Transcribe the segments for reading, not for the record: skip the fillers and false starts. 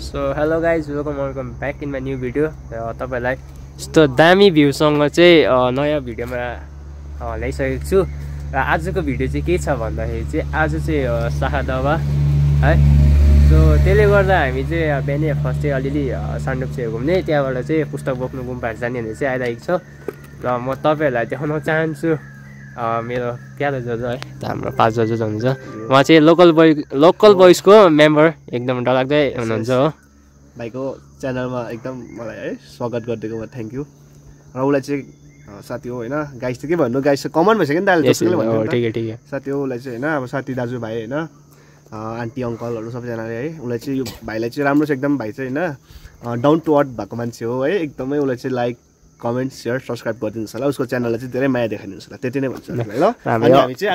So hello guys welcome back in my new video. तपाईँलाई यस्तो दामी भ्यूसँग चाहिँ नयाँ भिडियोमा ल्याइसकेको छु। र आजको भिडियो चाहिँ के छ भन्दाखेरि चाहिँ आज चाहिँ साखा दवा है। सो त्यसले गर्दा हामी चाहिँ बिहानै फर्स्ट चाहिँ अलिअलि सान्डुप चाहिँ घुम्ने, त्यहाँबाट चाहिँ पुस्तक बोक्नु गुम्पाहरू जाने भनेर चाहिँ आइरहेको छ। र म तपाईँहरूलाई देखाउन चाहन्छु मेरो प्यारो जोजो है, हाम्रो 5 जोजो हुनुहुन्छ। उहाँ चाहिँ लोकल बोइजको मेम्बर एकदम डरलाग्दै हुनुहुन्छ हो। भाइको च्यानलमा एकदम मलाई है स्वागत गरिदिएकोमा थ्याङ्क यू। र उसलाई चाहिँ साथी हो होइन, गाइस चाहिँ के भन्नु, गाइस चाहिँ कमन भइसक्यो नि त अहिले, ठिकै साथी हो उसलाई चाहिँ होइन। अब साथी दाजुभाइ होइन, आन्टी अङ्कलहरू सबैजनाले है, उसलाई चाहिँ यो भाइलाई चाहिँ राम्रो छ एकदम। भाइ चाहिँ होइन डाउन टु अर्थ भएको मान्छे हो है, एकदमै उसलाई चाहिँ लाइक कमेन्ट सेयर सब्सक्राइब गरिदिनुहोस् होला, उसको च्यानललाई चाहिँ धेरै माया देखाइदिनुहोस् होला, त्यति नै भन्छु ल। अनि हामी चाहिँ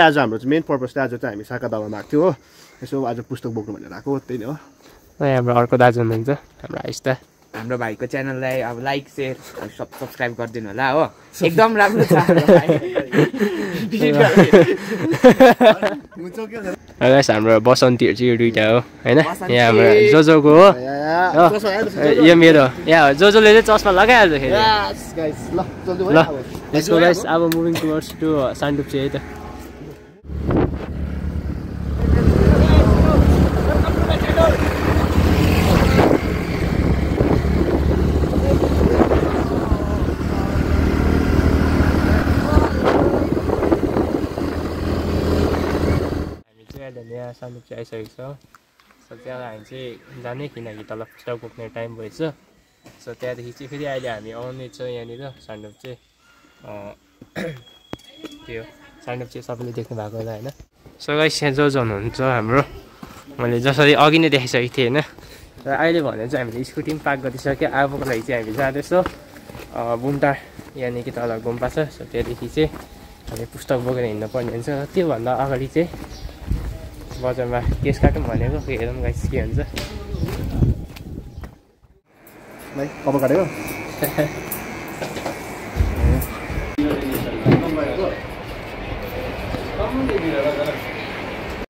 आज हाम्रो चाहिँ मेन पर्पस चाहिँ आज चाहिँ हामी साका दवामा आएको थियो हो, यसो आज पुस्तक बोक्नु भनेर आएको, त्यही नै हो। हाम्रो अर्को दाजु हुनुहुन्छ हाम्रो आइस्ता, हाम्रो भाइको च्यानललाई अब लाइक सेयर सब्सक्राइब गरिदिनु होला हो, एकदम राम्रो छ। हाम्रो बसन्तीहरू चाहिँ यो दुइटा हो होइन, यहाँ हाम्रो जोजोको हो, यो मेरो यहाँ जोजोले चाहिँ चस्मा लगाइहाल्छ फेरि। ल लेट्स गो गाइस, अब मुभिङ टुवर्ड्स टु सान्डुप चाहिँ है त। यहाँ सान्डुप चाहिँ आइसकेको छ। सो त्यहाँबाट हामी चाहिँ जाने, किनकि तल पुस्तक बोक्ने टाइम भएछ। सो त्यहाँदेखि चाहिँ फेरि अहिले हामी आउने छ यहाँनिर सान्डुप चाहिँ त्यो सान्डुप चाहिँ सबैले देख्नु भएको होला होइन। सो गाइस यहाँ जो हुनुहुन्छ हाम्रो, मैले जसरी अघि नै देखाइसकेको थिएँ होइन। र अहिले भने चाहिँ हामीले स्कुटी पनि पार्क गरिसक्यो। अबको लागि चाहिँ हामी जाँदैछौँ बुमटार, यानि कि तल गुम्पा छ। सो त्यहाँदेखि चाहिँ हामी पुस्तक बोकेर हिँड्नु पर्ने हुन्छ। र त्योभन्दा अगाडि चाहिँ बजारमा केस काटौँ भनेको, हेरौँ गाइस के हुन्छ। कपाल काटेको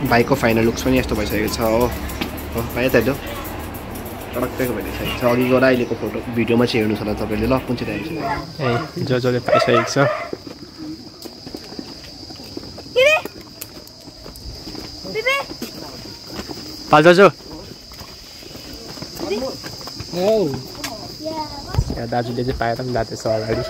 भाइको फाइनल लुक्स पनि यस्तो भइसकेको छ हो भाइ, त टडक्कैको भइसकेको छ। अघि गएर अहिलेको फोटो भिडियोमा चाहिँ हेर्नुहोस् होला तपाईँले। ल कुन चाहिँ ए जोजोले पाइसकेको छ। जोजो दाजुले चाहिँ पाएर पनि जाँदैछ अगाडि।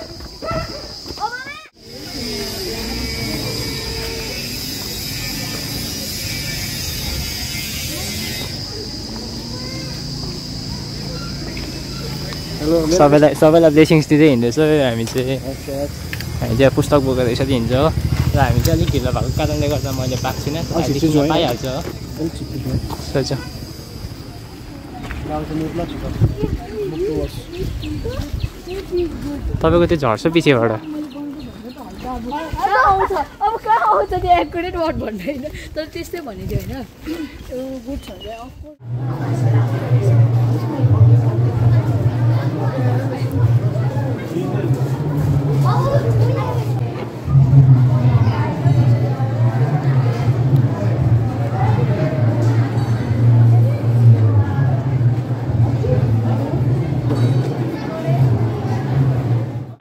सबैलाई ब्लेसिङ्स दिँदै हिँड्दैछ हामी चाहिँ पुस्तक बोकेर यसरी हिँड्छ हो। र हामी चाहिँ अलिक ढिलो भएको कारणले गर्दा मैले पाएको छुइनँ, पाइहाल्छ हो। तपाईँको त्यो झर्छ पछिबाट। अब कहाँ आउँछ त्यो एक्युरेट वर्ड भन्दैन, तर त्यस्तै भनेको होइन गुड छ।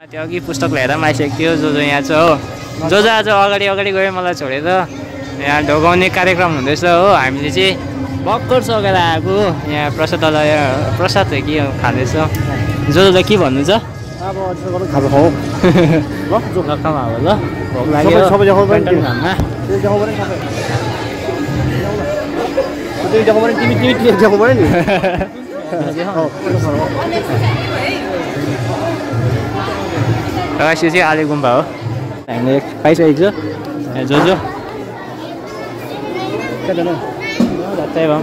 त्यो अघि पुस्तक लिएर पनि आइसकेको थियो। जोजो यहाँ छ हो, जोजो आज अगाडि गयो मलाई छोडेर। यहाँ ढोगाउने कार्यक्रम हुँदैछ हो, हामीले चाहिँ भर्खर सकेर आएको। यहाँ प्रसाद हो कि खाँदैछ। जोजोलाई के भन्नु छ? अब खाजा खाऊ लक्कमा हो ल, भोक लाग्यो यो चाहिँ आले गुम्बा हो, हामीले पाइसकेको छ। जोजो भत्तै भयो,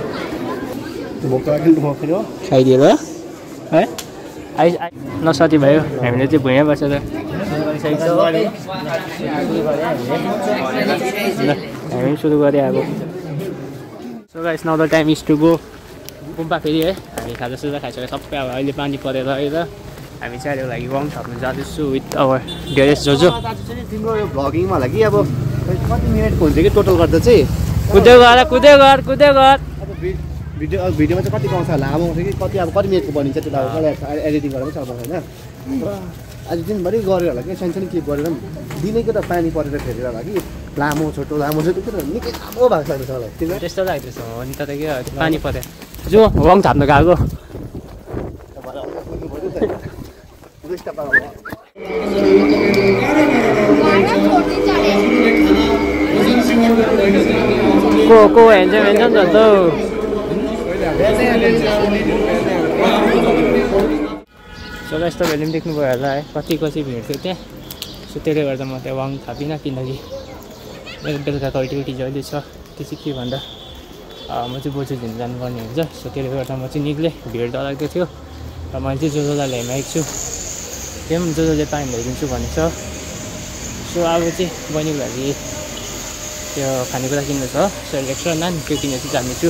खाइदिएर है ल साथीभाइ हो। हामीले चाहिँ भुइँमै बसेर हामी सुरु गरेँ अब। So guys now the time is to go गुम्पा फेरि है। हामी खाजासाजा खाइसक्यो सबै। अब अहिले पानी परेर है त हामी चाहिँ अहिले लागि वाङ थप्नु जाँदैछु विथ आवर डियरेस्ट जोजो। तिम्रो यो भ्लगिङमा होला कि अब कति मिनटको हुन्छ कि टोटल गर्दा चाहिँ? कुद्दै गर भिडियोमा चाहिँ कति आउँछ लामो आउँछ कि कति अब कति मिनटको बनिन्छ त्यो अब कसलाई एडिटिङ गरेर पनि सक्छ होइन र आज दिनभरि गरेर होला कि सानसानो क्लिप गरेर पनि दिनैको त पानी परेर फेरेर होला कि लामो छोटो निकै लामो भएको छ मलाई त्यस्तो लाग्दैछ हो नि त के पानी पऱ्यो जो वाङ थाप्नु गएको को हेन्छ नि त सो गाइस तपाईँहरूले पनि देख्नुभयो होला है कति भिड थियो त्यहाँ सो त्यसले गर्दा म त्यहाँ वाङ थापिनँ किनकि मेरो बेलुकाको एक्टिभिटी जहिले छ त्यो चाहिँ के भन्दा म चाहिँ बोजू झिन जानुपर्ने हुन्छ सो त्यसले गर्दा म चाहिँ निक्लेँ भिड डरलाग्दो थियो र मैले चाहिँ जोजोलाई ल्याइमागेको छु त्यो पनि जोजोले पानी ल्याइदिन्छु भनेको छ सो अब चाहिँ बहिनीको लागि त्यो खानेकुरा किन्नु छ सो एक्स्ट्रा नान त्यो किनेर चाहिँ जानेछु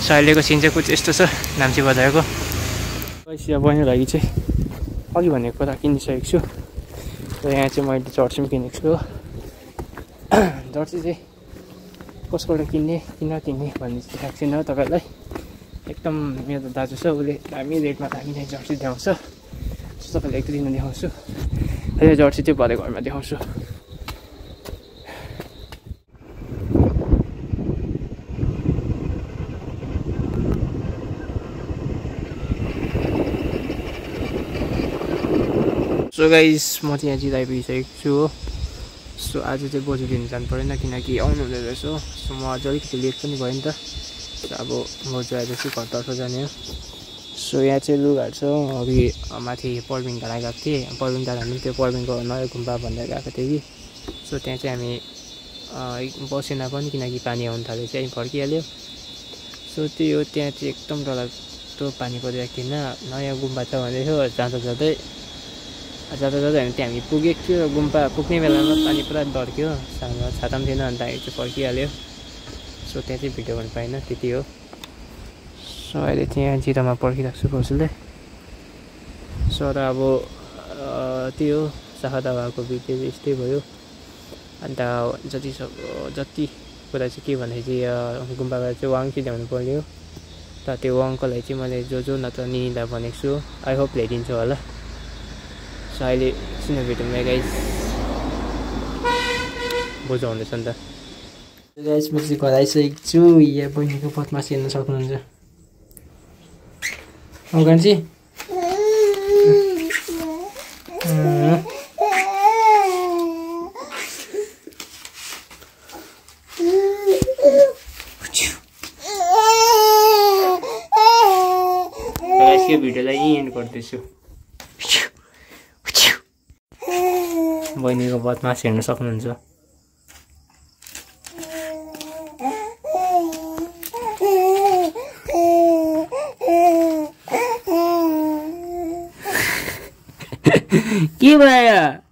सो अहिलेको सिन चाहिँ कुछ यस्तो छ नाम्ची बजारको पैसा बहिनीको लागि चाहिँ अघि भनेको कुरा किनिसकेको छु र यहाँ चाहिँ मैले जर्सी पनि किनेको छु जर्सी चाहिँ कसबाट किन्ने किन किन्ने भन्ने चाहिँ थाहा छैन तपाईँहरूलाई एकदम मेरो दाजु छ उसले दामी रेटमा दामी चाहिँ जर्सी देखाउँछ सो तपाईँलाई एक दुई दिन देखाउँछु अहिले जर्सी चाहिँ भरे घरमा देखाउँछु सो गाइस म चाहिँ यहाँ जिरा आइपुगिसकेको छु हो सो आज चाहिँ बोजू दिनु जानु परेन किनकि आउनु हुँदो रहेछ सो म अझ अलिकति लेट पनि भयो नि त सो अब बोजू आएपछि घरतर्फ जाने हो सो यहाँ चाहिँ लुगाहरू छ अघि माथि पर्बिङ डाँडा गएको थिएँ पर्बिङ डाँडा पनि त्यो पर्बिङको नयाँ गुम्बा भनेर गएको थिएँ कि सो त्यहाँ चाहिँ हामी बसेन पनि किनकि पानी आउनु थाल्यो चाहिँ फर्किहाल्यो सो त्यही हो त्यहाँ चाहिँ एकदम डरलाग्दो पानी परिरहेको थिएन नयाँ गुम्बा छ भन्दै थियो जाँदा हामी त्यहाँ हामी पुगेको थियो गुम्बा पुग्ने बेलामा पानी पुरा डर्क्यो छाता पनि थिएन अन्त हामी चाहिँ फर्किहाल्यो सो त्यहाँ चाहिँ भिडियो गर्नु पाएन त्यति हो सो अहिले त्यहाँ जिरामा पर्खिरहेको छु कसैले सो र अब त्यही हो साखादावाको भिडियो यस्तै भयो अन्त जति कुरा चाहिँ के भन्दाखेरि चाहिँ गुम्बाबाट चाहिँ वाङ चाहिँ ल्याउनु पर्यो त त्यो वाङको लागि चाहिँ मैले जो नत्र निनीलाई भनेको छु आई होप ल्याइदिन्छु होला सो अहिले एकछिन भेटौँ गाइस बुझाउँदैछ नि त गाइस म चाहिँ घर आइसकेको छु यहाँ बहिनीको बदमास हेर्न सक्नुहुन्छ कान्छी यो भिडियोलाई एन्ड गर्दैछु बहिनीको बदमास हेर्न सक्नुहुन्छ के भयो